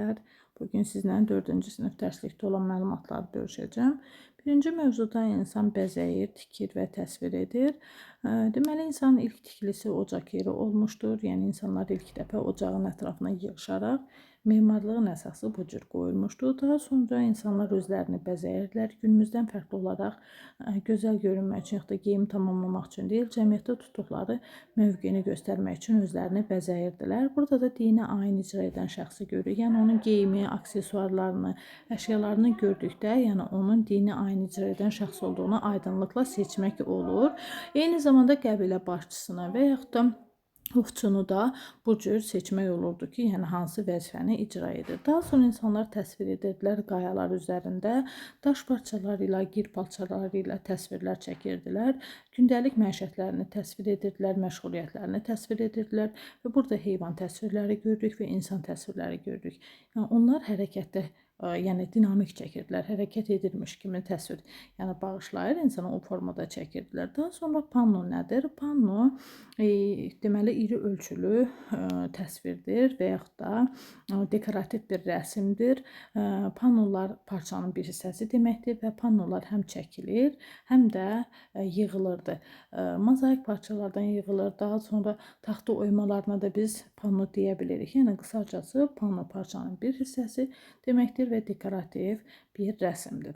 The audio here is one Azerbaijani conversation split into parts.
Tələbələr, bugün sizlə 4-cü sinif dərslikdə olan məlumatları bölüşəcəm. Birinci mövzuda insan bəzəyir, tikir və təsvir edir. Deməli, insanın ilk tikilisi ocaq yeri olmuşdur. Yəni, insanlar ilk dəfə ocağın ətrafına yığışaraq memarlığın əsası bu cür qoyulmuşdu. Daha sonra insanlar özlərini bəzəyirdilər. Günümüzdən fərqli olaraq gözəl görünmək üçün, yaxud da geyim tamamlamaq üçün deyil, cəmiyyətdə tutduqları mövqeyini göstərmək üçün özlərini bəzəyirdilər. Burada da dini ayin icra edən şəxsi görürük. Yəni onun geyimi, aksesuarlarını, əşyalarını gördükdə, yəni onun dini ayin icra edən şəxs olduğunu aydınlıqla seçmək olur. Eyni zamanda qəbilə başçısına və yaxud da ovçunu da bu cür seçmək olurdu ki, yəni hansı vəzifəni icra edir. Daha sonra insanlar təsvir edirdilər qayalar üzərində, daş parçaları ilə, gir parçaları ilə təsvirlər çəkirdilər. Gündəlik məişətlərini təsvir edirdilər, məşğuliyyətlərini təsvir edirdilər və burada heyvan təsvirləri görürük və insan təsvirləri görürük. Yəni onlar hərəkətdə, yəni dinamik çəkirdilər, hərəkət edirmiş kimi təsvir, yəni bağışlayır insana, o formada çəkirdilər. Daha sonra panno nədir? Panno deməli iri ölçülü təsvirdir və yaxud da dekorativ bir rəsimdir. Pannolar parçanın bir hissəsi deməkdir və pannolar həm çəkilir, həm də yığılırdı. Mozaik parçalardan yığılır. Daha sonra taxta oymalarına da biz panno deyə bilirik. Yəni qısacası panno parçanın bir hissəsi deməkdir və dekorativ bir rəsimdir.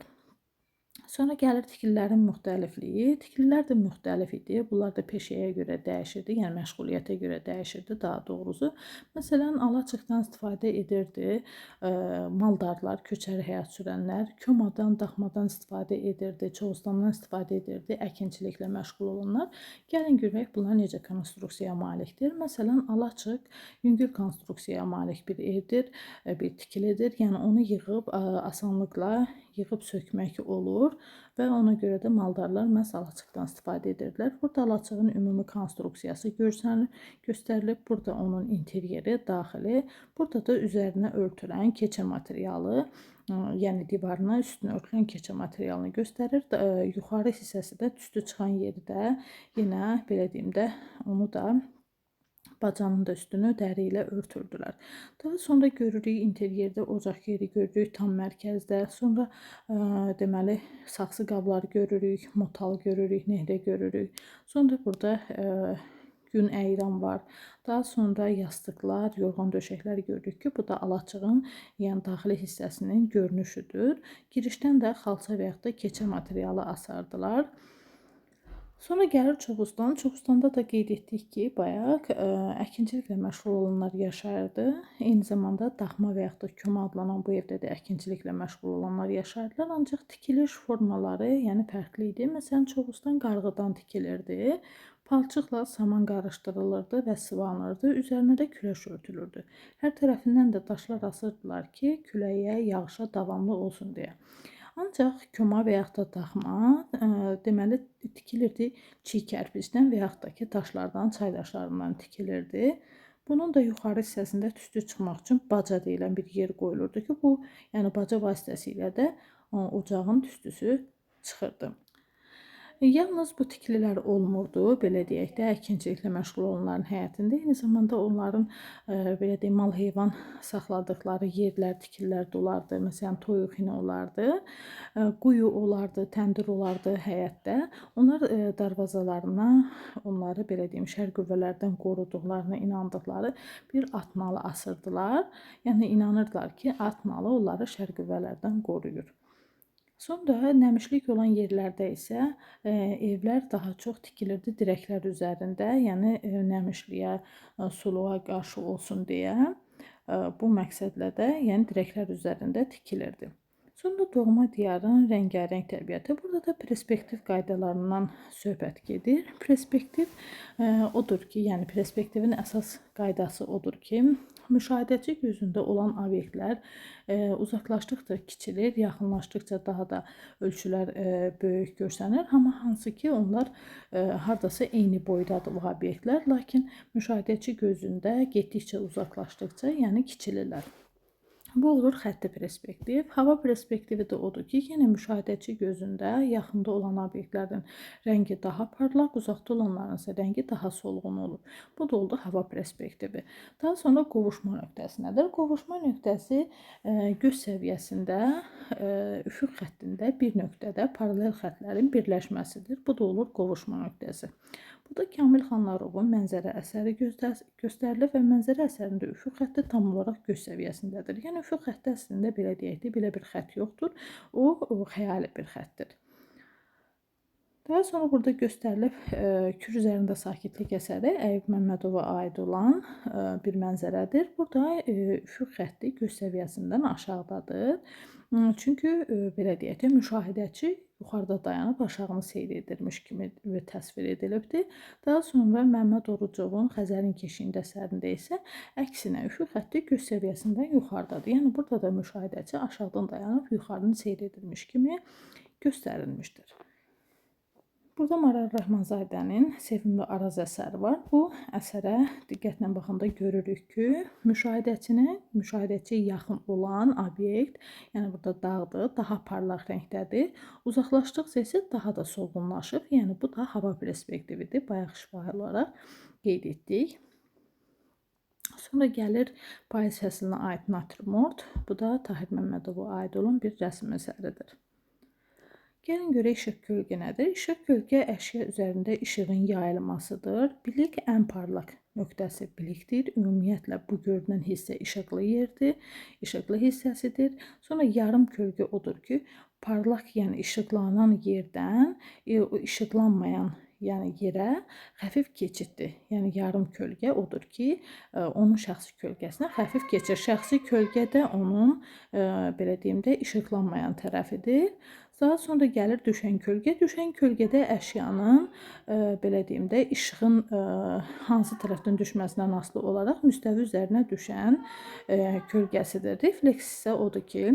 Sonra gəlir tikililərin müxtəlifliyi. Tikililər də müxtəlif idi. Bunlar da peşəyə görə dəyişirdi, yəni məşğuliyyətə görə dəyişirdi daha doğrusu. Məsələn, alaçıqdan istifadə edirdi maldarlar, köçəri həyat sürənlər, komadan, daxmadan istifadə edirdi, çoğustandan istifadə edirdi, əkinçiliklə məşğul olanlar. Gəlin görək bunlar necə konstruksiyaya malikdir. Məsələn, alaçıq yüngül konstruksiyaya malik bir evdir, bir tikilidir. Yəni onu yığıb asanlıqla yığıb sökmək olur və ona görə də maldarlar məhz alaçıqdan istifadə edirdilər. Burada alaçığın ümumi konstruksiyası göstərilib. Burada onun interyeri, daxili, burada da üzərinə örtülən keçə materialı, yəni divarına üstünə örtülən keçə materialını göstərir. Yuxarı hissəsi də tüstü çıxan yeri də yenə belə deyim də onu da bacanın da üstünü dəri ilə örtürdülər. Daha sonra görürük interyerdə ocaq yeri görürük tam mərkəzdə. Sonra deməli saxsı qabları görürük, motal görürük, nehrə görürük. Sonra burada gün əyran var. Daha sonra yastıqlar, yorğan döşəklər görürük ki, bu da alaçığın, yəni daxili hissəsinin görünüşüdür. Girişdən də xalça və yaxud da keçə materialı asardılar. Sonra gəlir Çoğustan. Çoğustanda da qeyd etdik ki, bayaq əkinçiliklə məşğul olanlar yaşayırdı. Eyni zamanda daxma və yaxud da koma adlanan bu evdə də əkinçiliklə məşğul olanlar yaşayırdılar. Ancaq tikiliş formaları, yəni fərqli idi. Məsələn, Çoğustan qarğıdan tikilirdi. Palçıqla saman qarışdırılırdı və sıvanırdı. Üzərinə də küləş örtülürdü. Hər tərəfindən də daşlar asırdılar ki, küləyə, yağışa davamlı olsun deyə. Ancaq koma və yaxud da daxma deməli tikilirdi çiy kərpicdən və yaxud da ki daşlardan, çay daşlarından tikilirdi. Bunun da yuxarı hissəsində tüstü çıxmaq üçün baca deyilən bir yer qoyulurdu ki, bu, yəni baca vasitəsilə də ocağın tüstüsü çıxırdı. Yalnız bu tikililər olmurdu, belə deyək də, əkinçiliklə məşğul olanların həyatında. Eyni zamanda onların, belə deyim, mal heyvan saxladıqları yerlər, tikililər də olardı. Məsələn, toyuq hini olardı, quyu olardı, təndir olardı həyətdə. Onlar darvazalarına, onları, belə deyim, şər qüvvələrdən qoruduqlarına inandıqları bir at nalı asırdılar. Yəni, inanırdılar ki, at nalı onları şər qüvvələrdən qoruyur. Sonra nəmişlik olan yerlərdə isə evlər daha çox tikilirdi dirəklər üzərində, yəni nəmişliyə, suluğa qarşı olsun deyə bu məqsədlə də, yəni dirəklər üzərində tikilirdi. Sonra doğma diyarın rəngarəng təbiəti. Burada da perspektiv qaydalarından söhbət gedir. Perspektiv odur ki, yəni perspektivin əsas qaydası odur ki, müşahidəçi gözündə olan obyektlər uzaqlaşdıqca kiçilir, yaxınlaşdıqca daha da ölçülər böyük görsənir. Amma hansı ki, onlar hardasa eyni boydadır bu obyektlər, lakin müşahidəçi gözündə getdikcə uzaqlaşdıqca, yəni kiçilirlər. Bu olur xətti perspektiv. Hava perspektivi də odur ki, yenə müşahidəçi gözündə yaxında olan obyektlərin rəngi daha parlaq, uzaqda olanların isə rəngi daha solğun olur. Bu da oldu hava perspektivi. Daha sonra qovuşma nöqtəsi nədir? Qovuşma nöqtəsi göz səviyyəsində üfüq xəttində bir nöqtədə paralel xəttlərin birləşməsidir. Bu da olur qovuşma nöqtəsi. Bu da Kamil Xanlarovun mənzərə əsəri göstərilir və mənzərə əsərində üfüq xətti tam olaraq göz səviyyəsindədir. Yəni üfüq xətti əslində belə deyək də, belə bir xətt yoxdur. O xəyali bir xəttdir. Daha sonra burada göstərilib Kür üzərində sakitlik əsəri Əyub Məmmədova aid olan bir mənzərədir. Burada üfüq xətti göz səviyyəsindən aşağıdadır. Çünki belə deyək də, müşahidəçi yuxarıda dayanıb aşağını seyr edirmiş kimi təsvir edilibdir. Daha sonra Məmməd Orucovun Xəzərin keşiyində əsərində isə əksinə üfüq xətti göz səviyyəsindən yuxarıdadır. Yəni burada da müşahidəçi aşağıdan dayanıb yuxarını seyr edirmiş kimi göstərilmişdir. Burada Maral Rəhmanzadənin Sevimli Araz əsəri var. Bu əsərə diqqətlə baxanda görürük ki, müşahidəçiyə yaxın olan obyekt, yəni burada dağdır, daha parlaq rəngdədir. Uzaqlaşdıqca isə daha da solğunlaşıb. Yəni bu da hava perspektividir. Bayaq şifahi olaraq qeyd etdik. Sonra gəlir payız fəslinə aid natürmort. Bu da Tahir Məmmədova aid olan bir rəsm əsəridir. Gəlin görək işıq kölgə nədir? İşıq kölgə əşya üzərində işığın yayılmasıdır. Bilik ən parlaq nöqtəsi bilikdir. Ümumiyyətlə bu görünən hissə işıqlı yerdir, işıqlı hissəsidir. Sonra yarım kölgə odur ki, parlaq, yəni işıqlanan yerdən o işıqlanmayan, yəni yerə xəfif keçiddir. Yəni yarım kölgə odur ki, onun şəxsi kölgəsinə xəfif keçir. Şəxsi kölgə də onun belə deyim də işıqlanmayan tərəfidir. Daha sonra gəlir düşən kölgə. Düşən kölgədə əşyanın belə deyim də işığın hansı tərəfdən düşməsindən asılı olaraq müstəvi üzərinə düşən kölgəsidir. Refleks isə odur ki,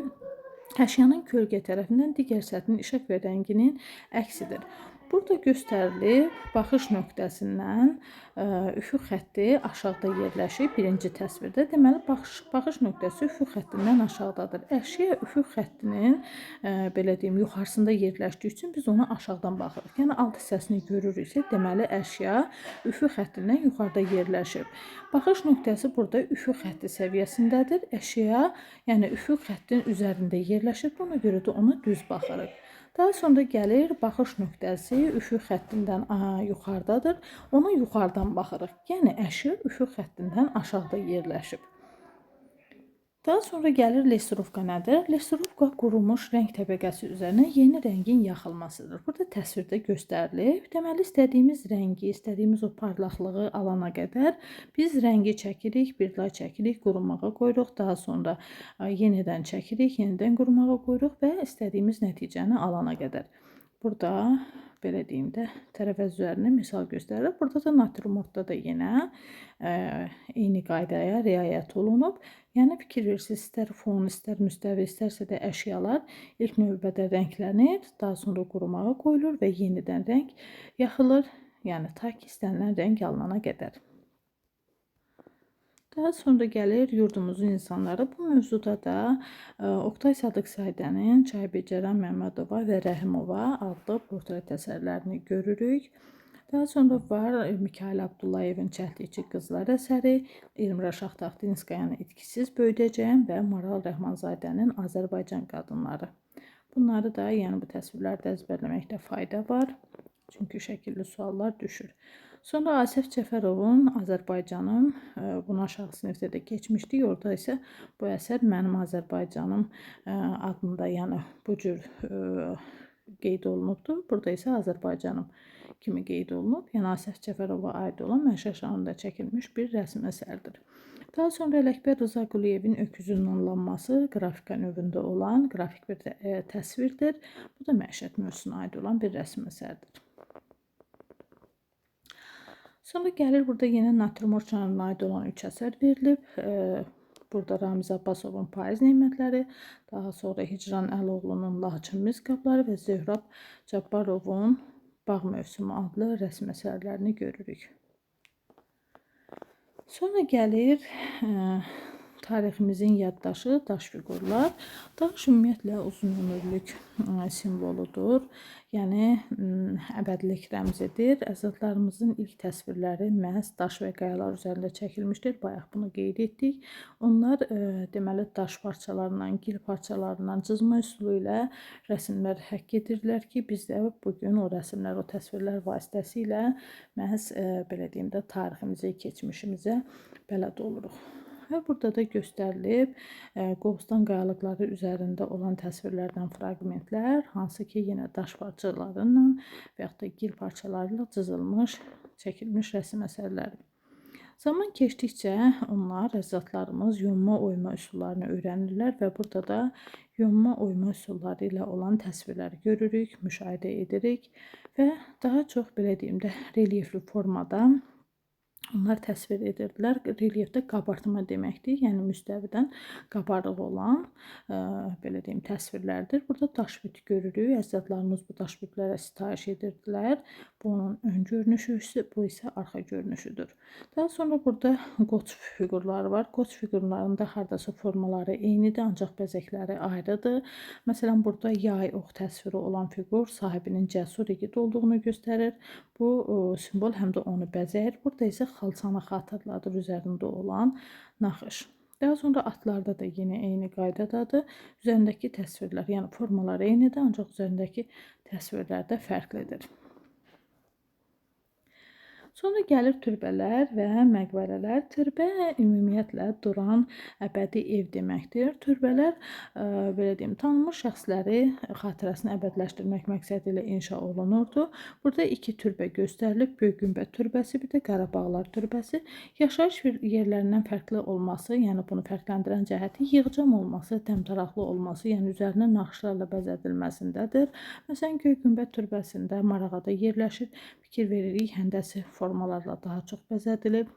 əşyanın kölgə tərəfindən digər səthin işıq və rənginin əksidir. Burada göstərilib baxış nöqtəsindən üfüq xətti aşağıda yerləşir birinci təsvirdə. Deməli, baxış nöqtəsi üfüq xəttindən aşağıdadır. Əşya üfüq xəttinin belə deyim, yuxarısında yerləşdiyi üçün biz ona aşağıdan baxırıq. Yəni alt hissəsini görürüksə, deməli əşya üfüq xəttindən yuxarıda yerləşib. Baxış nöqtəsi burada üfüq xətti səviyyəsindədir. Əşya, yəni üfüq xəttinin üzərində yerləşir. Buna görə də ona düz baxırıq. Daha sonra gəlir baxış nöqtəsi üfüq xəttindən yuxarıdadır. Ona yuxarıdan baxırıq. Yəni əşya üfüq xəttindən aşağıda yerləşib. Daha sonra gəlir lesirovka nədir? Lesirovka qurumuş rəng təbəqəsi üzərinə yeni rəngin yaxılmasıdır. Burada təsvirdə göstərilib. Deməli, istədiyimiz rəngi, istədiyimiz o parlaqlığı alana qədər biz rəngi çəkirik, bir lay çəkirik, qurumağa qoyuruq. Daha sonra yenidən çəkirik, yenidən qurumağa qoyuruq və istədiyimiz nəticəni alana qədər. Burada belə deyim də tərəvəz üzərinə misal göstərilir. Burada da natürmortda da yenə eyni qaydaya riayət olunub. Yəni fikir verirsiniz, istər fon, istər müstəvi, istərsə də əşyalar ilk növbədə rənglənir, daha sonra qurumağa qoyulur və yenidən rəng yaxılır. Yəni ta ki istənilən rəng alınana qədər. Daha sonra gəlir yurdumuzun insanları. Bu mövzuda da Oqtay Sadıqzadənin Çaybicərən Məmmədova və Rəhimova adlı portret əsərlərini görürük. Daha sonra var Mikayıl Abdullayevin Çəltikçi Qızlar əsəri, Elmira Şahtaxtinskayanın İtkisiz Böyüdəcəyəm və Maral Rəhmanzadənin Azərbaycan Qadınları. Bunları da, yəni bu təsvirləri də əzbərləməkdə fayda var. Çünki şəkilli suallar düşür. Sonra Asəf Cəfərovun Azərbaycanım, bunu aşağı sinifdə də keçmişdik. Orada isə bu əsər Mənim Azərbaycanım adında, yəni bu cür qeyd olunubdur. Burada isə Azərbaycanım kimi qeyd olunub. Yəni Asəf Cəfərova aid olan məişət janrında çəkilmiş bir rəsm əsərdir. Daha sonra Ələkbər Rızaquliyevin Öküzün nallanması qrafika növündə olan qrafik bir təsvirdir. Bu da məişət mövzusuna aid olan bir rəsm əsərdir. Sonra gəlir burada yenə natürmort janrına aid olan 3 əsər verilib. Burada Ramiz Abbasovun Payız Nemətləri, daha sonra Hicran Əloğlunun Laçın Misqabları və Zöhrab Cabbarovun Bağ Mövsümü adlı rəsm əsərlərini görürük. Sonra gəlir Tariximizin yaddaşı daş fiqurlar. Daş ümumiyyətlə uzun ömürlük simvoludur. Yəni əbədilik rəmzidir. Əcdadlarımızın ilk təsvirləri məhz daş və qayalar üzərində çəkilmişdir. Bayaq bunu qeyd etdik. Onlar deməli daş parçalarından, gil parçalarından cızma üsulu ilə rəsimlər həkk edirdilər ki, biz də bu gün o rəsimlər, o təsvirlər vasitəsilə məhz belə deyim də tariximizə, keçmişimizə bələd oluruq. Və burada da göstərilib Qobustan qayalıqları üzərində olan təsvirlərdən fraqmentlər, hansı ki, yenə daş parçalarından və yaxud da gil parçaları ilə cızılmış, çəkilmiş rəsm əsərləri. Zaman keçdikcə onlar, əcdadlarımız yonma oyma üsullarını öyrənirlər və burada da yonma oyma üsulları ilə olan təsvirləri görürük, müşahidə edirik və daha çox belə deyim də relyefli formada onlar təsvir edirdilər. Relyefdə qabartma deməkdir. Yəni müstəvidən qabarıq olan belə deyim təsvirlərdir. Burada daş büt görürük. Əcdadlarımız bu daş bütlərə sitayiş edirdilər. Bu onun ön görünüşü, bu isə arxa görünüşüdür. Daha sonra burada qoç fiqurları var. Qoç fiqurlarında hardasa formaları eynidir, ancaq bəzəkləri ayrıdır. Məsələn, burada yay ox təsviri olan fiqur sahibinin cəsur igid olduğunu göstərir. Bu simvol həm də onu bəzəyir. Burada isə xalçanı xatırladır üzərində olan naxış. Daha sonra atlarda da yenə eyni qaydadadır. Üzərindəki təsvirlər, yəni formalar eynidir, ancaq üzərindəki təsvirlər də fərqlidir. Sonra gəlir türbələr və məqbərələr. Türbə ümumiyyətlə duran əbədi ev deməkdir. Türbələr belə deyim, tanınmış şəxsləri xatirəsini əbədiləşdirmək məqsədi ilə inşa olunurdu. Burada iki türbə göstərilib. Göygünbəd türbəsi, bir də Qarabağlar türbəsi. Yaşayış yerlərindən fərqli olması, yəni bunu fərqləndirən cəhəti yığcam olması, təmtəraqlı olması, yəni üzərinə naxışlarla bəzədilməsindədir. Məsələn, Göygünbəd türbəsində Marağada yerləşir. Fikir veririk, həndəsi formalarla daha çox bəzədilib.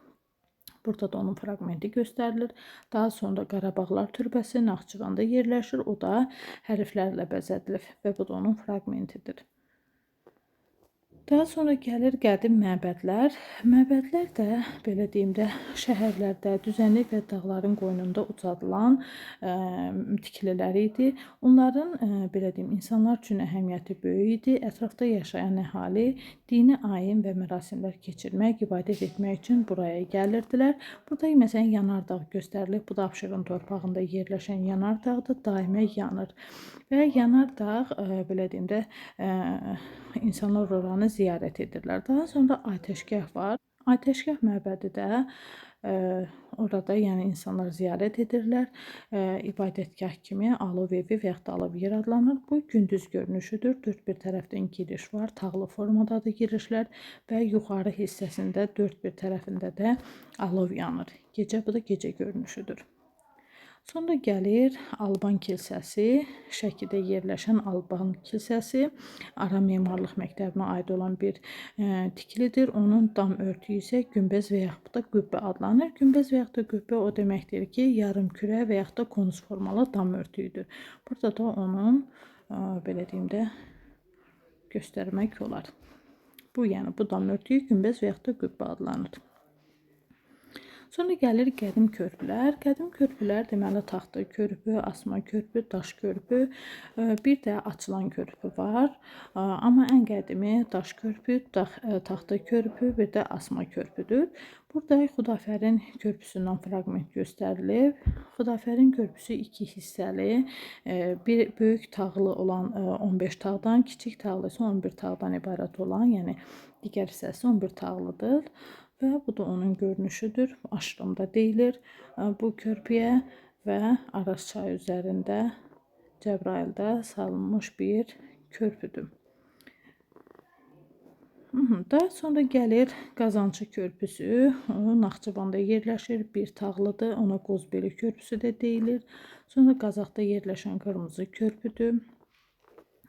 Burada da onun fraqmenti göstərilir. Daha sonra Qarabağlar türbəsi Naxçıvanda yerləşir. O da hərflərlə bəzədilib və bu da onun fraqmentidir. Daha sonra gəlir qədim məbədlər. Məbədlər də belə deyim də şəhərlərdə, düzənlik və dağların qoynunda ucadılan tikililər idi. Onların belə deyim, insanlar üçün əhəmiyyəti böyük idi. Ətrafda yaşayan əhali dini ayin və mərasimlər keçirmək, ibadət etmək üçün buraya gəlirdilər. Burada məsələn yanardağ göstərilib. Bu da Abşeron torpağında yerləşən yanardağdır, daimi yanır. Və yanardağ belə deyim də insanlar oranı ziyarət edirlər. Daha sonra atəşgah var. Atəşgah məbədi də orada, yəni insanlar ziyarət edirlər. İbadətgah kimi alov evi və yaxud da alov yer adlanır. Bu gündüz görünüşüdür. Dörd bir tərəfdən giriş var. Tağlı formadadır girişlər və yuxarı hissəsində dörd bir tərəfində də alov yanır. Gecə, bu da gecə görünüşüdür. Sonra gəlir Alban kilsəsi, Şəkidə yerləşən Alban kilsəsi, Aran Memarlıq Məktəbinə aid olan bir tikilidir. Onun dam örtüyü isə günbəz və yaxud da qübbə adlanır. Günbəz və yaxud da qübbə o deməkdir ki, yarım kürə və yaxud da konus formalı dam örtüyüdür. Burada da onun belə deyim də göstərmək olar. Bu, yəni bu dam örtüyü günbəz və yaxud da qübbə adlanır. Sonra gəlir qədim körpülər. Qədim körpülər deməli taxta körpü, asma körpü, daş körpü, bir də açılan körpü var. Amma ən qədimi daş körpü, taxta körpü, bir də asma körpüdür. Burada Xudafərin körpüsündən fraqment göstərilib. Xudafərin körpüsü iki hissəli, bir böyük tağlı olan 15 tağdan, kiçik tağlı isə 11 tağdan ibarət olan, yəni digər hissəsi 11 tağlıdır. Və bu da onun görünüşüdür. Aşırımda deyilir bu körpüyə və Araz çayı üzərində Cəbrayılda salınmış bir körpüdür. Daha sonra gəlir Qazançı körpüsü. O Naxçıvanda yerləşir. Bir tağlıdır. Ona Qozbeli körpüsü də deyilir. Sonra Qazaxda yerləşən Qırmızı körpüdür.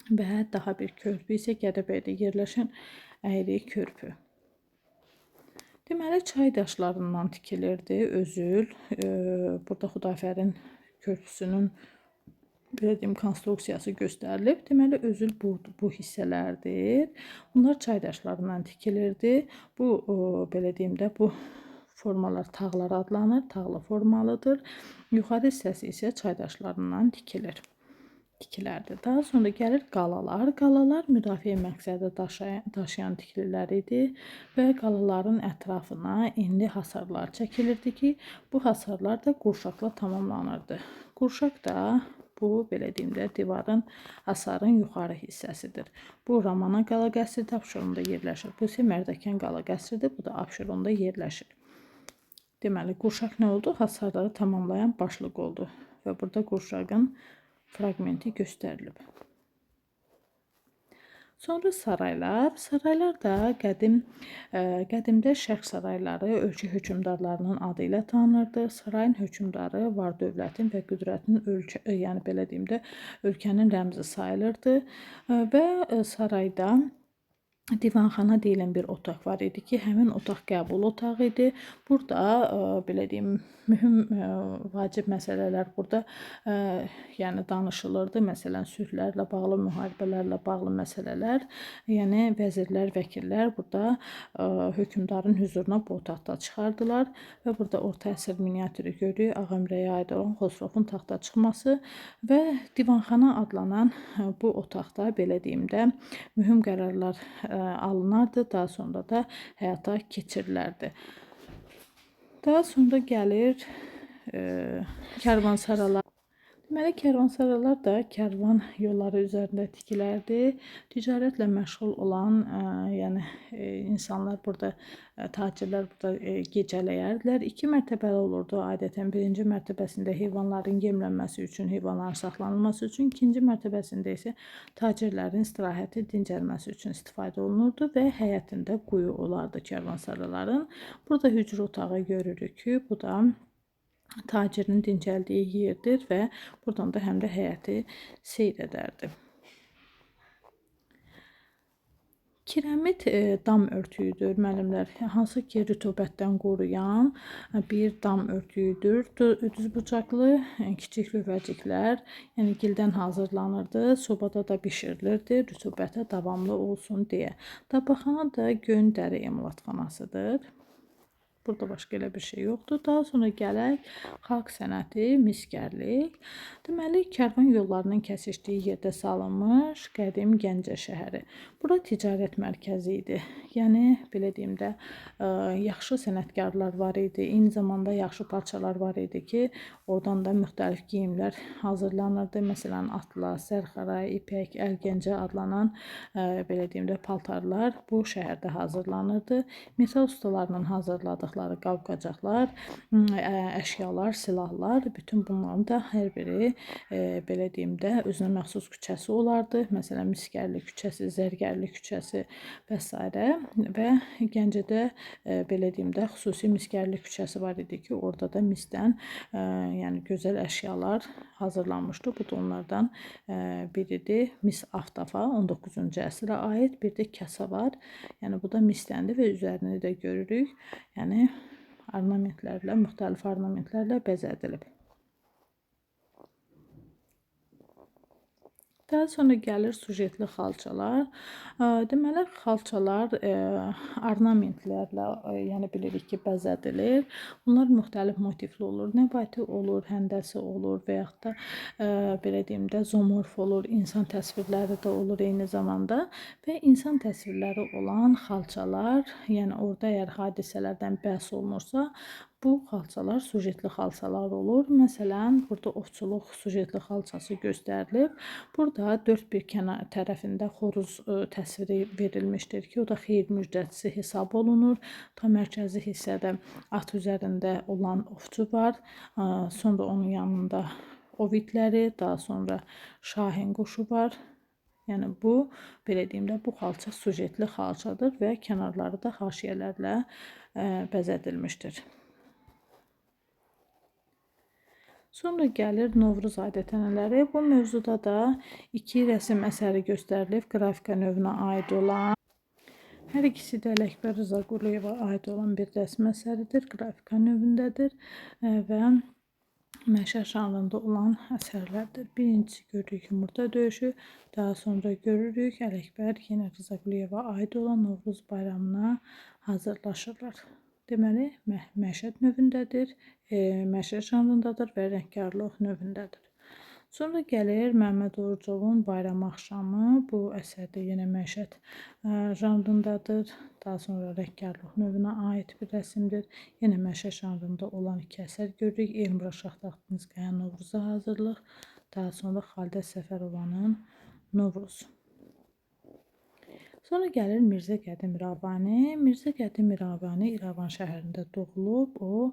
Və daha bir körpü isə Gədəbəydə yerləşən Əyri körpü. Deməli, çay daşlarından tikilirdi özül. Burada Xudafərin körpüsünün belə deyim, konstruksiyası göstərilib. Deməli, özül bu hissələrdir. Bunlar çay daşlarından tikilirdi. Bu, belə deyim də, bu formalar tağlar adlanır, tağlı formalıdır. Yuxarı hissəsi isə çaydaşlarından tikilir. Tikilərdi. Daha sonra gəlir qalalar. Qalalar müdafiə məqsədi daşıyan tikililər idi və qalaların ətrafına enli hasarlar çəkilirdi ki, bu hasarlar da qurşaqla tamamlanırdı. Qurşaq da bu, belə deyim də, divarın, hasarın yuxarı hissəsidir. Bu Ramana qala qəsridir, Abşeronda yerləşir. Bu isə Mərdəkan qala qəsridir, bu da Abşeronda yerləşir. Deməli, qurşaq nə oldu? Hasarları tamamlayan başlıq oldu və burada qurşağın fraqmenti göstərilib. Sonra saraylar. Saraylar da qədimdə şərq sarayları ölkə hökmdarlarının adı ilə tanınırdı. Sarayın hökmdarı var dövlətin və qüdrətin ölkə, yəni belə deyim də, ölkənin rəmzi sayılırdı və sarayda divanxana deyilən bir otaq var idi ki, həmin otaq qəbul otağı idi. Burada belə deyim, mühüm vacib məsələlər burada yəni danışılırdı. Məsələn, sülhlərlə bağlı, müharibələrlə bağlı məsələlər, yəni vəzirlər, vəkillər burada hökmdarın hüzuruna bu otaqda çıxardılar və burada orta əsr miniatürü görürük. Ağamirəyə aid olan Xosrovun taxta çıxması və divanxana adlanan bu otaqda belə deyim də, mühüm qərarlar alınardı, daha sonra da həyata keçirilərdi. Daha sonra gəlir karvansaralar. Deməli, karvansaralar da karvan yolları üzərində tikilərdi. Ticarətlə məşğul olan, yəni insanlar burada, tacirlər burada gecələyərdilər. 2 mərtəbəli olurdu. Adətən birinci mərtəbəsində heyvanların yemlənməsi üçün, heyvanların saxlanılması üçün, ikinci mərtəbəsində isə tacirlərin istirahəti, dincəlməsi üçün istifadə olunurdu və həyətində quyu olardı karvansaraların. Burada hücrə otağı görürük ki, bu da tacirin dincəldiyi yerdir və buradan da həm də həyəti seyr edərdi. Kirəmit dam örtüyüdür müəllimlər, hansı ki rütubətdən qoruyan bir dam örtüyüdür. Düzbucaqlı kiçik lövəciklər, yəni gildən hazırlanırdı, sobada da bişirilirdi, rütubətə davamlı olsun deyə. Tabaxana da gön dəri emalatxanasıdır. Burada başqa elə bir şey yoxdur. Daha sonra gələk xalq sənəti, misgərlik. Deməli, karvan yollarının kəsişdiyi yerdə salınmış qədim Gəncə şəhəri. Bura ticarət mərkəzi idi. Yəni, belə deyim də, yaxşı sənətkarlar var idi. Eyni zamanda yaxşı parçalar var idi ki, oradan da müxtəlif geyimlər hazırlanırdı. Məsələn, atlas, zərxaray, ipək, əlgəncə adlanan, belə deyim də, paltarlar bu şəhərdə hazırlanırdı. Metal ustalarının hazırladıqları qab-qacaqlar, əşyalar, silahlar, bütün bunların da hər biri, belə deyim də, özünə məxsus küçəsi olardı. Məsələn, Misgərli küçəsi, Zərgərli küçəsi və s. Və Gəncədə, belə deyim də, xüsusi Misgərli küçəsi var idi ki, orada da misdən, yəni gözəl əşyalar hazırlanmışdı. Bu da onlardan biridir. Mis aftafa 19-cu əsrə aid, bir də kasa var. Yəni bu da misdəndir və üzərini də görürük. Yəni ornamentlərlə, müxtəlif ornamentlərlə bəzədilib. Daha sonra gəlir sujetli xalçalar. Deməli, xalçalar ornamentlərlə, yəni bilirik ki, bəzədilir. Bunlar müxtəlif motivli olur. Nəbati olur, həndəsi olur və yaxud da, belə deyim də, zoomorf olur, insan təsvirləri də olur eyni zamanda. Və insan təsvirləri olan xalçalar, yəni orada əgər hadisələrdən bəhs olunursa, bu xalçalar sujetli xalçalar olur. Məsələn, burada ovçuluq sujetli xalçası göstərilib. Burada dörd bir kənar tərəfində xoruz təsviri verilmişdir ki, o da xeyir müjdəçisi hesab olunur. Tam mərkəzi hissədə at üzərində olan ovçu var. Sonra onun yanında ov itləri, daha sonra şahin quşu var. Yəni bu, belə deyim də, bu xalça sujetli xalçadır və kənarları da haşiyələrlə bəzədilmişdir. Sonra gəlir Novruz adət-ənənələri. Bu mövzuda da iki rəsm əsəri göstərilib, qrafika növünə aid olan. Hər ikisi də Ələkbər Rızaquliyeva aid olan bir rəsm əsəridir, qrafika növündədir və məşər žanrında olan əsərlərdir. Birincisi görürük yumurta döyüşü, daha sonra görürük Ələkbər yenə Rızaquliyeva aid olan Novruz bayramına hazırlaşırlar. Deməli, məişət növündədir, məişət janrındadır və rəngkarlıq növündədir. Sonra gəlir Məmməd Orucovun Bayram axşamı. Bu əsər də yenə məişət janrındadır. Daha sonra rəngkarlıq növünə aid bir rəsmdir. Yenə məişət janrında olan iki əsər görürük. Elmira Şahtaxtinskaya Novruza hazırlıq. Daha sonra Xalidə Səfərovanın Novruz. Sonra gəlir Mirzə Qədim İrəvani. Mirzə Qədim İrəvani İrəvan şəhərində doğulub. O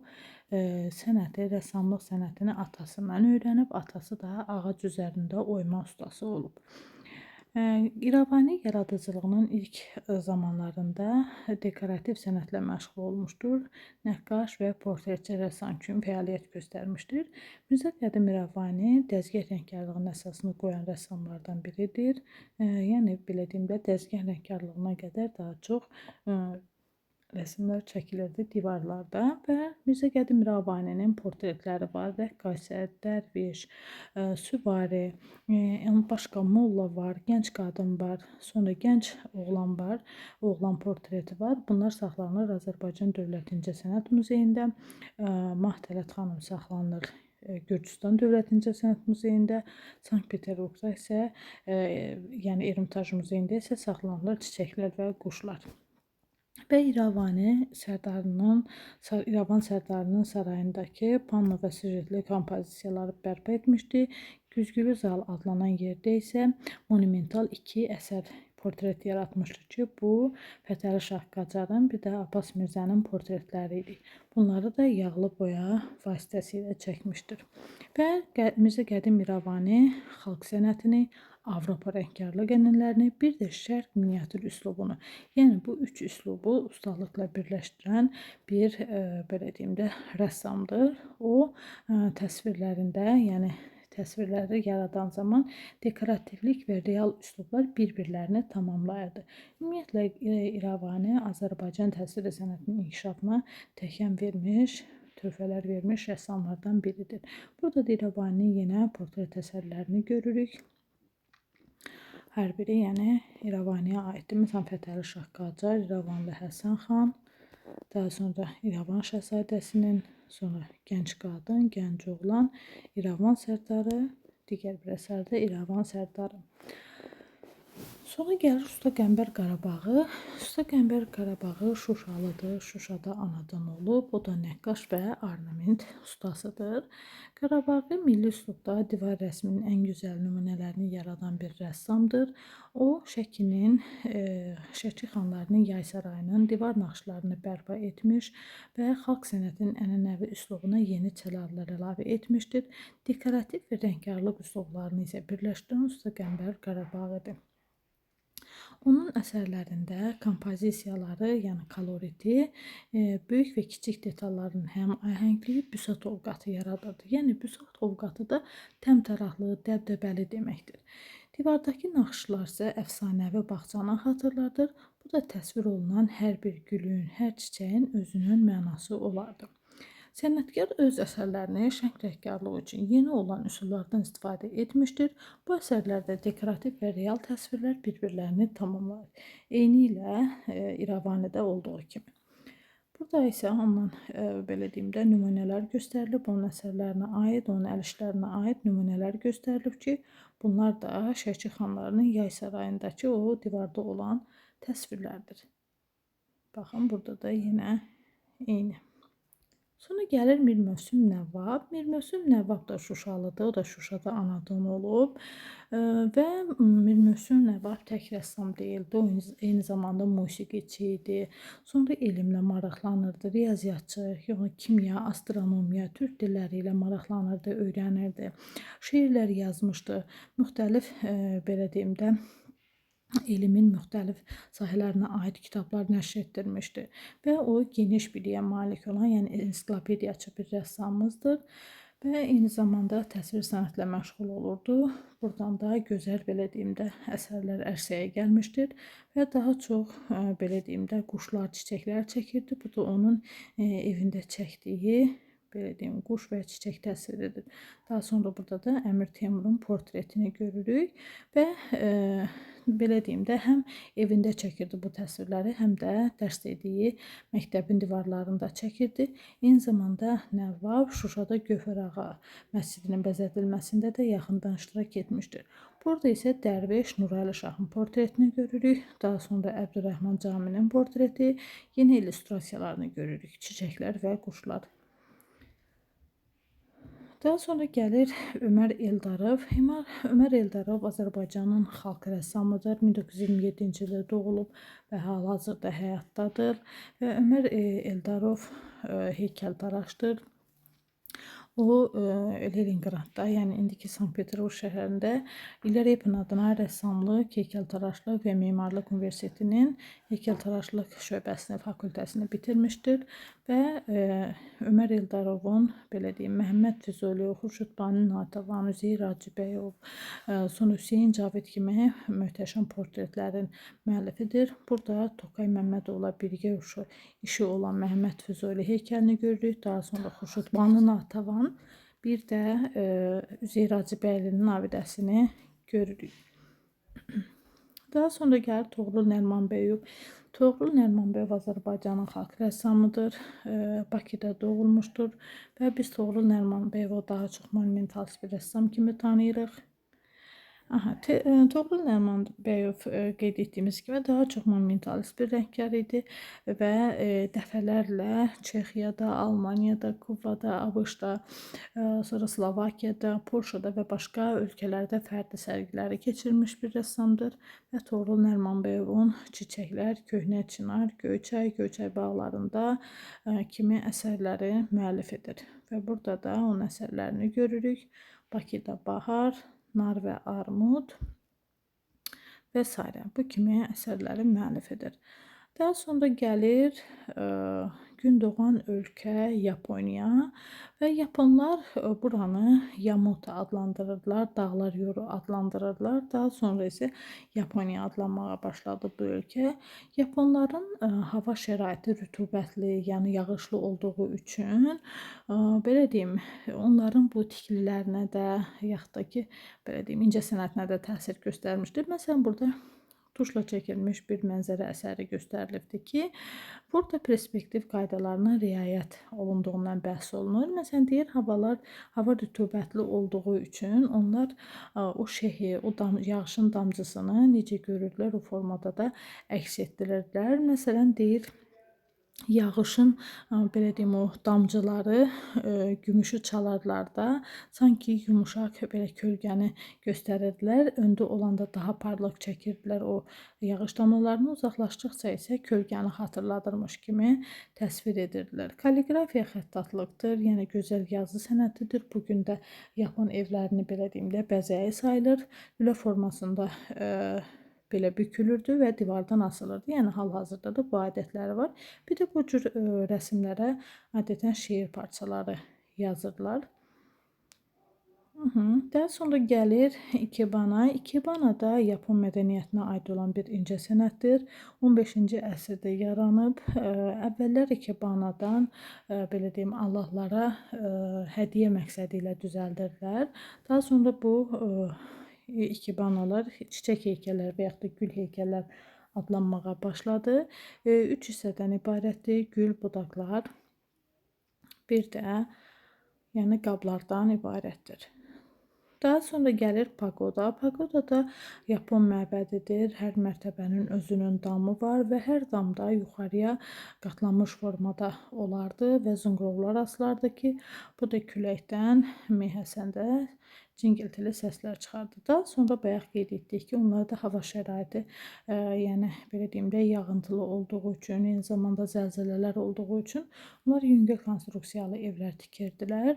sənəti, rəssamlıq sənətini atasından öyrənib. Atası da ağac üzərində oyma ustası olub. İrəvani yaradıcılığının ilk zamanlarında dekorativ sənətlə məşğul olmuşdur. Nəqqaş və portretçi rəssam kimi fəaliyyət göstərmişdir. Mirzə Qədim İrəvani dəzgah rəngkarlığının əsasını qoyan rəssamlardan biridir. Yəni belə deyim də, dəzgah rəngkarlığına qədər daha çox rəsmlər çəkilirdi divarlarda və Mirzə Qədim İrəvaninin portretləri var. Rəqqasə, dərviş, süvari, başqa molla var, gənc qadın var, sonra gənc oğlan var, oğlan portreti var. Bunlar saxlanılır Azərbaycan Dövlət İncəsənət Muzeyində. Mahtələt xanım saxlanılır Gürcüstan Dövlət İncəsənət Muzeyində, Sankt-Peterburqda isə, yəni Ermitaj Muzeyində isə saxlanılır çiçəklər və quşlar. Və İrəvan sərdarının sarayındakı panno və süjetli kompozisiyaları bərpa etmişdi. Güzgülü zal adlanan yerdə isə monumental iki əsər portret yaratmışdı ki, bu Fətəli Şah Qacarın, bir də Abbas Mirzənin portretləri idi. Bunları da yağlı boya vasitəsilə çəkmişdir. Və Mirzə Qədim İrəvani xalq sənətini, Avropa rəngkarlıq ənənələrini, bir də şərq miniatür üslubunu, yəni bu üç üslubu ustalıqla birləşdirən bir, belə deyim də, rəssamdır. O təsvirlərində, yəni təsvirləri yaradan zaman dekorativlik və real üslublar bir-birlərini tamamlayırdı. Ümumiyyətlə, İrəvani Azərbaycan təsvir sənətinin inkişafına təkan vermiş, töhfələr vermiş rəssamlardan biridir. Burada da İrəvaninin yenə portret əsərlərini görürük. Hər biri, yəni İrəvaniyə aiddir. Məsələn, Fətəli Şah Qacar, İrəvanlı Həsən xan, daha sonra İrəvan şahzadəsinin, sonra gənc qadın, gənc oğlan, İrəvan sərdarı, digər bir əsərdə İrəvan sərdarı. Sonra gəlir Usta Qəmbər Qarabağı. Usta Qəmbər Qarabağı Şuşalıdır. Şuşada anadan olub. O da nəqqaş və ornament ustasıdır. Qarabağı milli üslubda divar rəsminin ən gözəl nümunələrini yaradan bir rəssamdır. O Şəki xanlarının yay sarayının divar naxışlarını bərpa etmiş və xalq sənətinin ənənəvi üslubuna yeni çəlallar əlavə etmişdir. Dekorativ və rəngkarlıq üslublarını isə birləşdirən Usta Qəmbər Qarabağıdır. Onun əsərlərində kompozisiyaları, yəni koloriti, böyük və kiçik detalların həm ahəngliyi büsat ovqatı yaradırdı. Yəni büsat ovqatı da təmtəraqlı, dəbdəbəli deməkdir. Divardakı naxışlar isə əfsanəvi bağçanı xatırladır. Bu da təsvir olunan hər bir gülün, hər çiçəyin özünün mənası olardı. Sənətkar öz əsərlərini şəng rəngkarlığı üçün yeni olan üsullardan istifadə etmişdir. Bu əsərlərdə dekorativ və real təsvirlər bir-birlərini tamamlayır. Eynilə İrəvanidə olduğu kimi. Burada isə ondan belə deyim də nümunələr göstərilib, onun əsərlərinə aid, onun əl işlərinə aid nümunələr göstərilib ki, bunlar da Şəki xanlarının yay sarayındakı o divarda olan təsvirlərdir. Baxın, burada da yenə eyni. Sonra gəlir Mir Mövsüm Nəvvab. Mir Mövsüm Nəvvab da Şuşalıdır. O da Şuşada anadan olub. Və Mir Mövsüm Nəvvab tək rəssam deyildi. O eyni zamanda musiqiçi idi. Sonra elmlə maraqlanırdı. Riyaziyyatçı, yəni kimya, astronomiya, türk dilləri ilə maraqlanırdı, öyrənirdi. Şeirlər yazmışdı. Müxtəlif, belə deyim də, elmin müxtəlif sahələrinə aid kitablar nəşr etdirmişdi və o geniş biliyə malik olan, yəni ensiklopediyaçı bir rəssamımızdır və eyni zamanda təsvir sənətlə məşğul olurdu. Buradan da gözəl, belə deyim də, əsərlər ərsəyə gəlmişdir və daha çox, belə deyim də, quşlar, çiçəklər çəkirdi. Bu da onun evində çəkdiyi, belə deyim, quş və çiçək təsviridir. Daha sonra burada da Əmir Teymurun portretini görürük və belə deyim də, həm evində çəkirdi bu təsvirləri, həm də dərs dediyi məktəbin divarlarında çəkirdi. Eyni zamanda Nəvvab Şuşada Gövhər Ağa məscidinin bəzədilməsində də yaxından iştirak etmişdir. Burada isə Dərviş Nurəli Şahın portretini görürük. Daha sonra Əbdürrəhman Caminin portreti, yenə illüstrasiyalarını görürük. Çiçəklər və quşlar. Daha sonra gəlir Ömər Eldarov. Ömər Eldarov Azərbaycanın xalq rəssamıdır. 1927-ci ildə doğulub və hal-hazırda həyatdadır. Və Ömər Eldarov heykəltaraşdır. O Leningradda, yəni indiki Sankt-Peterburq şəhərində İlya Repin adına rəssamlıq, heykəltaraşlıq və memarlıq universitetinin heykəltaraşlıq şöbəsini, fakültəsini bitirmişdir və Ömər Eldarovun, belə deyim, Məhəmməd Füzuli, Xurşud Bani Natavan, Üzeyir Hacıbəyov, sonra Hüseyn Cavid kimi möhtəşəm portretlərin müəllifidir. Burada Tokay Məmmədovla birgə işi olan Məhəmməd Füzuli heykəlini görürük. Daha sonra Xurşud Bani Natavan, bir də Üzeyir Hacıbəylinin abidəsini görürük. Daha sonra gəlir Toğrul Nərimanbəyov. Toğrul Nərimanbəyov Azərbaycanın xalq rəssamıdır. Bakıda doğulmuşdur və biz Toğrul Nərimanbəyovu daha çox monumentalist bir rəssam kimi tanıyırıq. Aha, Toğrul Nərimanbəyov qeyd etdiyimiz kimi daha çox monumentalist bir rəngkar idi və dəfələrlə Çexiyada, Almaniyada, Kubada, ABŞ-da, sonra Slovakiyada, Polşada və başqa ölkələrdə fərdi sərgiləri keçirmiş bir rəssamdır və Toğrul Nərimanbəyovun Çiçəklər, Köhnə Çinar, Göyçay, Göyçay bağlarında kimi əsərləri müəllifidir. Və burada da onun əsərlərini görürük. Bakıda Bahar, Nar və Armud və s. Bu kimi əsərlərin müəllifidir. Daha sonra gəlir Gündoğan ölkə Yaponiya və yaponlar buranı Yamota adlandırırlar, dağlar yoru adlandırırlar. Daha sonra isə Yaponiya adlanmağa başladı bu ölkə. Yaponların hava şəraiti rütubətli, yəni yağışlı olduğu üçün belə deyim, onların bu tikililərinə də, yaxud da ki, belə deyim, incəsənətinə də təsir göstərmişdir. Məsələn, burada tuşla çəkilmiş bir mənzərə əsəri göstərilibdir ki, burada perspektiv qaydalarına riayət olunduğundan bəhs olunur. Məsələn, deyir, hava rütubətli olduğu üçün onlar o şehi, o yağışın damcısını necə görürlər, o formada da əks etdirirdilər. Məsələn, deyir, yağışın belə deyim, o damcıları gümüşü çalarlarda sanki yumuşaq belə kölgəni göstərirdilər. Öndə olanda daha parlaq çəkirdilər o yağış damlalarını, uzaqlaşdıqca isə kölgəni xatırladırmış kimi təsvir edirdilər. Kalliqrafiya xəttatlıqdır, yəni gözəl yazı sənətidir. Bu gün də yapon evlərini belə deyim də bəzəyi sayılır. Lülə formasında belə bükülürdü və divardan asılırdı. Yəni hal-hazırda da bu adətləri var. Bir də bu cür rəsimlərə adətən şeir parçaları yazırlar. Daha sonra gəlir İkebana. İkebana da Yapon mədəniyyətinə aid olan bir incəsənətdir. 15-ci əsrdə yaranıb. Əvvəllər İkebanadan belə deyim, Allahlara hədiyyə məqsədi ilə düzəldirdilər. Daha sonra bu İkebanalar çiçək heykəllər və yaxud da gül heykəllər adlanmağa başladı. 3 hissədən ibarətdir. Gül, budaqlar, bir də yəni qablardan ibarətdir. Daha sonra gəlir pagoda. Pagoda da Yapon məbədidir. Hər mərtəbənin özünün damı var və hər damda yuxarıya qatlanmış formada olardı və zınqrovlar asılardı ki, bu da küləkdən meh əsəndə cingiltili səslər çıxardı. Daha sonra bayaq qeyd etdik ki, onlarda hava şəraiti, yəni belə deyim də, yağıntılı olduğu üçün, eyni zamanda zəlzələlər olduğu üçün onlar yüngül konstruksiyalı evlər tikirdilər.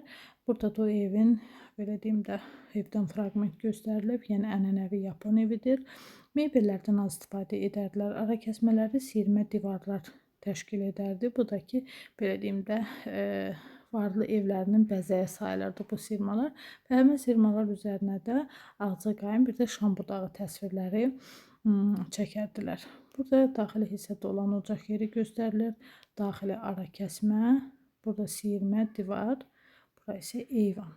Burada da o evin, belə deyim də, evdən fraqment göstərilib, yəni ənənəvi Yapon evidir. Mebellərdən az istifadə edərdilər. Ara kəsmələri siyirmə divarlar təşkil edərdi. Bu da ki, belə deyim də, varlı evlərinin bəzəyi sayılırdı bu siyirmalar. Və həmin siyirmalar üzərinə də ağcaqayın, bir də şam budağı təsvirləri çəkərdilər. Burada daxili hissədə olan ocaq yeri göstərilir. Daxili ara kəsmə Burada siyirmə, divar, bura isə eyvan.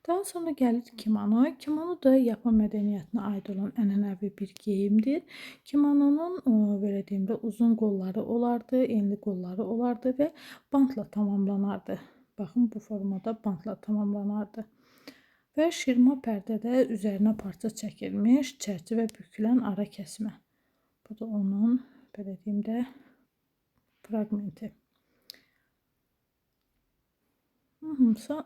Daha sonra gəlir kimono. Kimono da Yapon mədəniyyətinə aid olan ənənəvi bir geyimdir. Kimononun belə deyim də uzun qolları olardı, enli qolları olardı və bantla tamamlanardı. Baxın, bu formada bantla tamamlanardı. Və şirma pərdədə üzərinə parça çəkilmiş, çərçivə bükülən ara kəsmə. Bu da onun, belə deyim də, fraqmenti.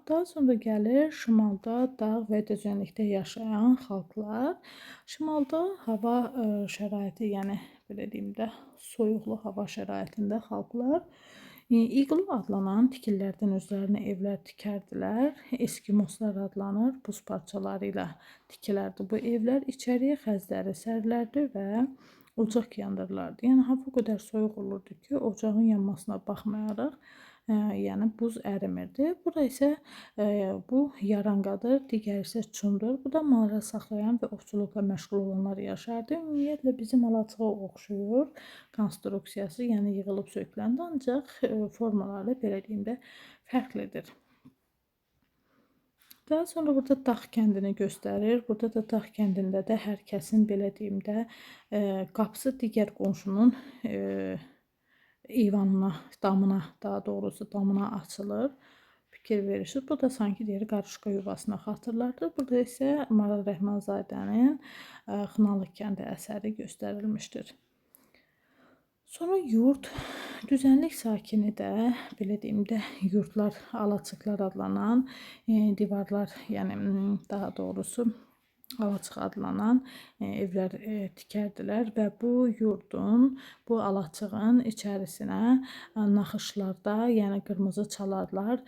Daha sonra gəlir şimalda dağ və düzənlikdə yaşayan xalqlar. Şimalda hava şəraiti, yəni belə deyim də, soyuqlu hava şəraitində xalqlar iqlo adlanan tikililərdən özlərinə evlər tikərdilər. Eskimoslar adlanır, buz parçaları ilə tikilərdi bu evlər. İçəriyə xəzləri sərilərdi və ocaq yandırılardı. Yəni hava o qədər soyuq olurdu ki, ocağın yanmasına baxmayaraq, yəni buz ərimirdi. Bura isə bu yaranqadır, digəri isə çumdur. Bu da mağara saxlayan və ovçuluqla məşğul olanlar yaşardı. Ümumiyyətlə bizim alaçığa oxşuyur konstruksiyası, yəni yığılıb söküləndə, ancaq formaları belə deyim də fərqlidir. Daha sonra burada dağ kəndini göstərir. Burada da dağ kəndində də hər kəsin belə deyim də qapısı digər qonşunun eyvanına, damına, daha doğrusu damına açılır. Fikir verirsiniz. Bu da sanki deyir qarışqa yuvasına xatırlardır. Burada isə Maral Rəhmanzadənin Xınalı kəndi əsəri göstərilmişdir. Sonra yurt, düzənlik sakini də, belə deyim də, yurtlar, alaçıqlar adlanan divarlar, yəni daha doğrusu alaçıq adlanan evlər tikərdilər və bu yurdun, bu alaçığın içərisinə naxışlarda, yəni qırmızı çalarlar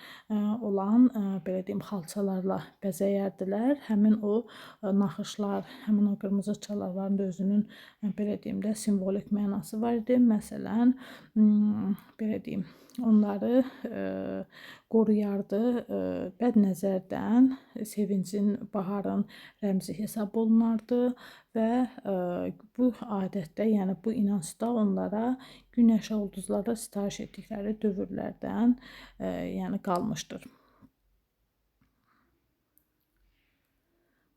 olan, belə deyim, xalçalarla bəzəyərdilər. Həmin o naxışlar, həmin o qırmızı çalarların da özünün, belə deyim də, simvolik mənası var idi. Məsələn, belə deyim, onları qoruyardı bəd nəzərdən, sevincin, baharın rəmzi hesab olunardı və bu adətdə, yəni bu inancda onlara günəşə, ulduzlara sitayiş etdikləri dövrlərdən yəni qalmışdır.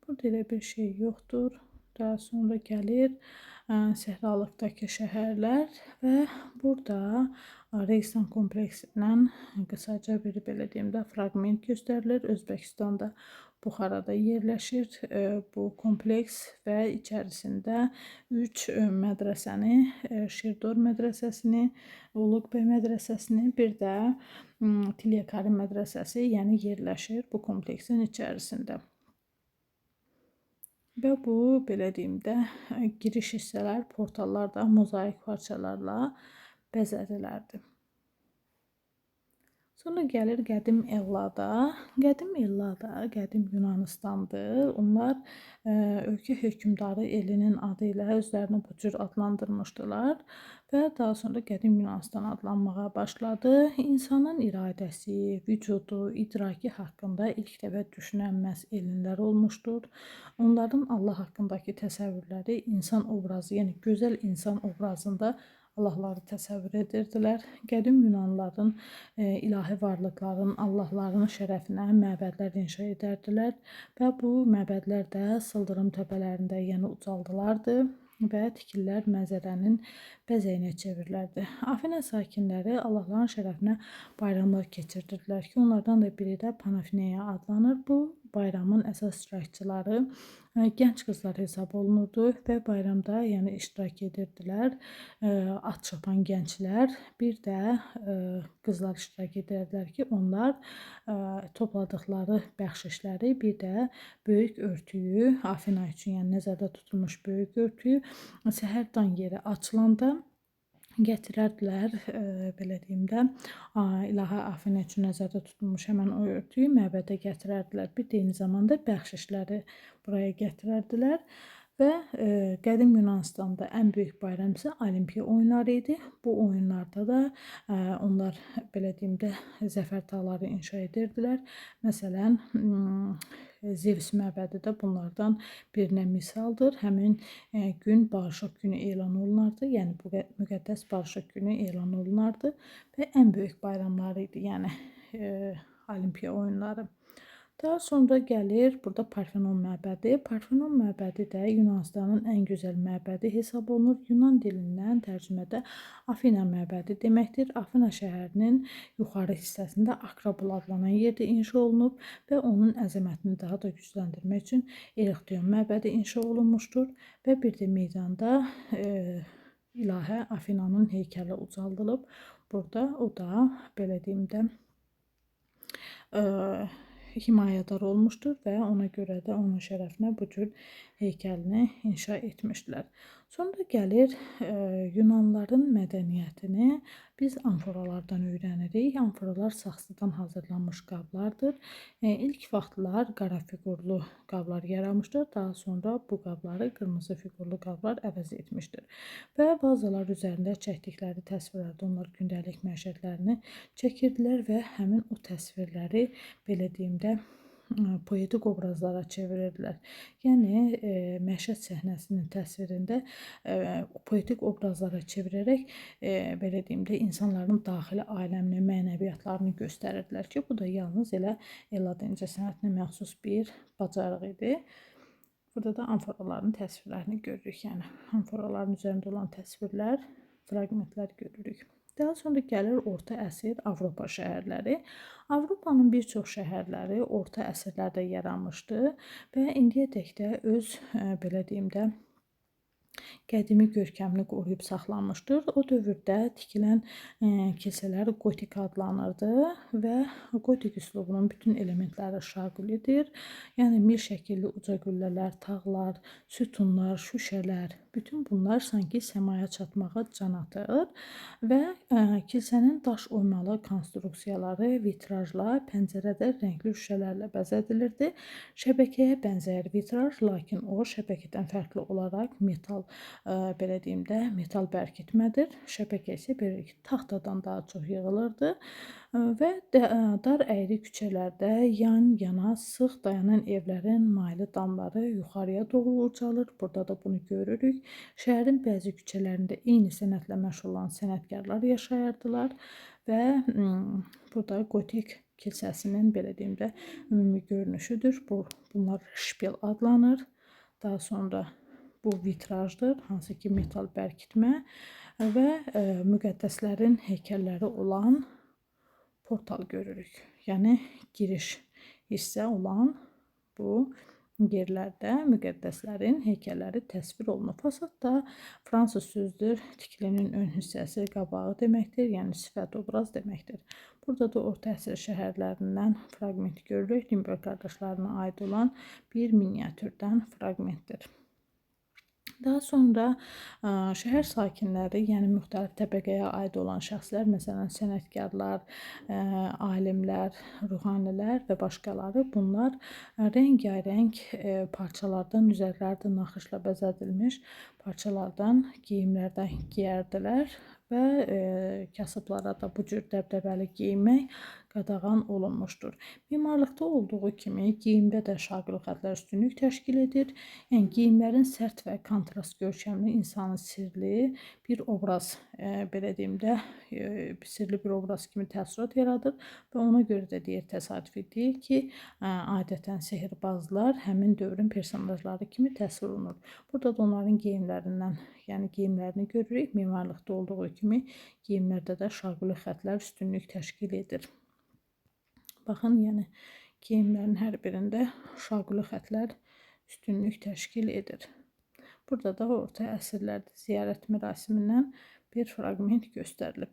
Burada elə bir şey yoxdur. Daha sonra gəlir səhralıqdakı şəhərlər və burada Registan kompleksindən qısaca bir, belə deyim də, fraqment göstərilir. Özbəkistanda, Buxarada yerləşir bu kompleks və içərisində 3 mədrəsəni, Şirdor mədrəsəsini, Uluq bəy mədrəsəsini, bir də Tilyakari mədrəsəsi, yəni yerləşir bu kompleksin içərisində. Və bu, belə deyim də, giriş hissələr, portallar da mozaik parçalarla bəzədilərdi. Sonra gəlir qədim Ellada. Qədim Ellada, qədim Yunanistandır. Onlar ölkə hökmdarı elinin adı ilə özlərini bu cür adlandırmışdılar və daha sonra qədim Yunanistan adlanmağa başladı. İnsanın iradəsi, vücudu, idraki haqqında ilk dəfə düşünən məhz elinlər olmuşdur. Onların Allah haqqındakı təsəvvürləri insan obrazı, yəni gözəl insan obrazında Allahları təsəvvür edirdilər. Qədim Yunanlıların ilahi varlıqların, Allahların şərəfinə məbədlər inşa edərdilər və bu məbədlər də sıldırım təpələrində, yəni ucaldılardı və tikililər mənzərənin bəzəyinə çevrilərdi. Afina sakinləri Allahların şərəfinə bayramlar keçirirdilər ki, onlardan da biri də Panafineya adlanır. Bu bayramın əsas iştirakçıları gənc qızlar hesab olunurdu və bayramda, yəni iştirak edirdilər at çapan gənclər, bir də qızlar iştirak edirdilər ki, onlar topladıqları bəxşişləri, bir də böyük örtüyü, Afina üçün, yəni nəzərdə tutulmuş böyük örtüyü səhərdən yeri açılanda gətirərdilər, belə deyim də, ilahi Afina üçün nəzərdə tutulmuş həmən o örtüyü məbədə gətirərdilər. Bir də eyni zamanda bəxşişləri buraya gətirərdilər Və qədim Yunanıstanda ən böyük bayram isə Olimpiya oyunları idi. Bu oyunlarda da onlar belə deyim də zəfər tağları inşa edirdilər. Məsələn, Zevs məbədi də bunlardan birinə misaldır. Həmin gün barışıq günü elan olunardı. Yəni bu müqəddəs barışıq günü elan olunardı və ən böyük bayramları idi. Yəni Olimpiya oyunları. Daha sonra gəlir burada Parfenon məbədi. Parfenon məbədi də Yunanıstanın ən gözəl məbədi hesab olunur. Yunan dilindən tərcümədə Afina məbədi deməkdir. Afina şəhərinin yuxarı hissəsində Akropol adlanan yerdə inşa olunub və onun əzəmətini daha da gücləndirmək üçün Erixteon məbədi inşa olunmuşdur və bir də meydanda ilahə Afinanın heykəli ucaldılıb. Burada o da belə deyim də himayədar olmuşdur və ona görə də onun şərəfinə bu cür heykəlini inşa etmişdilər. Sonra gəlir Yunanların mədəniyyətini biz amforalardan öyrənirik. Amforalar saxsıdan hazırlanmış qablardır. İlk vaxtlar qara fiqurlu qablar yaranmışdır. Daha sonra bu qabları qırmızı fiqurlu qablar əvəz etmişdir. Və vazalar üzərində çəkdikləri təsvirlərdə onlar gündəlik məişətlərini çəkirdilər və həmin o təsvirləri belə deyim də poetik obrazlara çevirirdilər. Yəni məişət səhnəsinin təsvirində poetik obrazlara çevirərək belə deyim də insanların daxili aləmini, mənəviyyatlarını göstərirdilər ki, bu da yalnız elə Ellad incəsənətinə məxsus bir bacarıq idi. Burada da amforaların təsvirlərini görürük. Yəni amforaların üzərində olan təsvirlər, fraqmentlər görürük. Daha sonra gəlir orta əsr Avropa şəhərləri. Avropanın bir çox şəhərləri orta əsrlərdə yaranmışdı və indiyədək də öz belə deyim də qədimi görkəmini qoruyub saxlamışdır. O dövrdə tikilən kilsələr gotik adlanırdı və gotik üslubunun bütün elementləri şaqülidir. Yəni mil şəkilli uca qüllələr, tağlar, sütunlar, şüşələr, bütün bunlar sanki səmaya çatmağa can atır və kilsənin daş oymalı konstruksiyaları vitrajla, pəncərədə rəngli şüşələrlə bəzədilirdi. Şəbəkəyə bənzəyir vitraj, lakin o şəbəkədən fərqli olaraq metal, belə deyim də, metal bərkitmədir. Şəbəkə isə bir taxtadan daha çox yığılırdı və dar əyri küçələrdə yan-yana sıx dayanan evlərin maylı damları yuxarıya doğru ucalır. Burada da bunu görürük. Şəhərin bəzi küçələrində eyni sənətlə məşğul olan sənətkarlar yaşayırdılar və burada gotik kilsəsinin belə deyim də ümumi görünüşüdür. Bunlar şpil adlanır. Daha sonra bu vitrajdır, hansı ki metal bərkitmə və müqəddəslərin heykəlləri olan portal görürük. Yəni giriş hissə olan bu yerlərdə müqəddəslərin heykəlləri təsvir olunur. Fasad da fransız sözdür. Tikilinin ön hissəsi, qabağı deməkdir. Yəni sifət, obraz deməkdir. Burada da orta əsr şəhərlərindən fraqment görürük. Limburg qardaşlarına aid olan bir miniatürdən fraqmentdir. Daha sonra şəhər sakinləri, yəni müxtəlif təbəqəyə aid olan şəxslər, məsələn, sənətkarlar, alimlər, ruhanilər və başqaları, bunlar rəngarəng parçalardan, üzərlərdə naxışla bəzədilmiş parçalardan, geyimlərdən geyərdilər və kasıblara da bu cür dəbdəbəli geyinmək qadağan olunmuşdur. Memarlıqda olduğu kimi geyimdə də şaqili xətlər üstünlük təşkil edir. Yəni geyimlərin sərt və kontrast görkəmli insanı sirli bir obraz, belə deyim də, sirli bir obraz kimi təəssürat yaradır və ona görə də deyir təsadüfi deyil ki, adətən sehirbazlar həmin dövrün personajları kimi təsvir olunur. Burada da onların geyimlərindən, yəni geyimlərini görürük. Memarlıqda olduğu kimi geyimlərdə də şaquli xətlər üstünlük təşkil edir. Baxın, yəni geyimlərin hər birində şaquli xətlər üstünlük təşkil edir. Burada da orta əsrlərdə ziyarət mərasimindən bir fraqment göstərilib.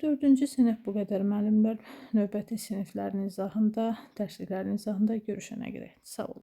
4-cü sinif bu qədər müəllimlər. Növbəti siniflərin izahında, dərsliklərin izahında görüşənə qədər. Sağ olun.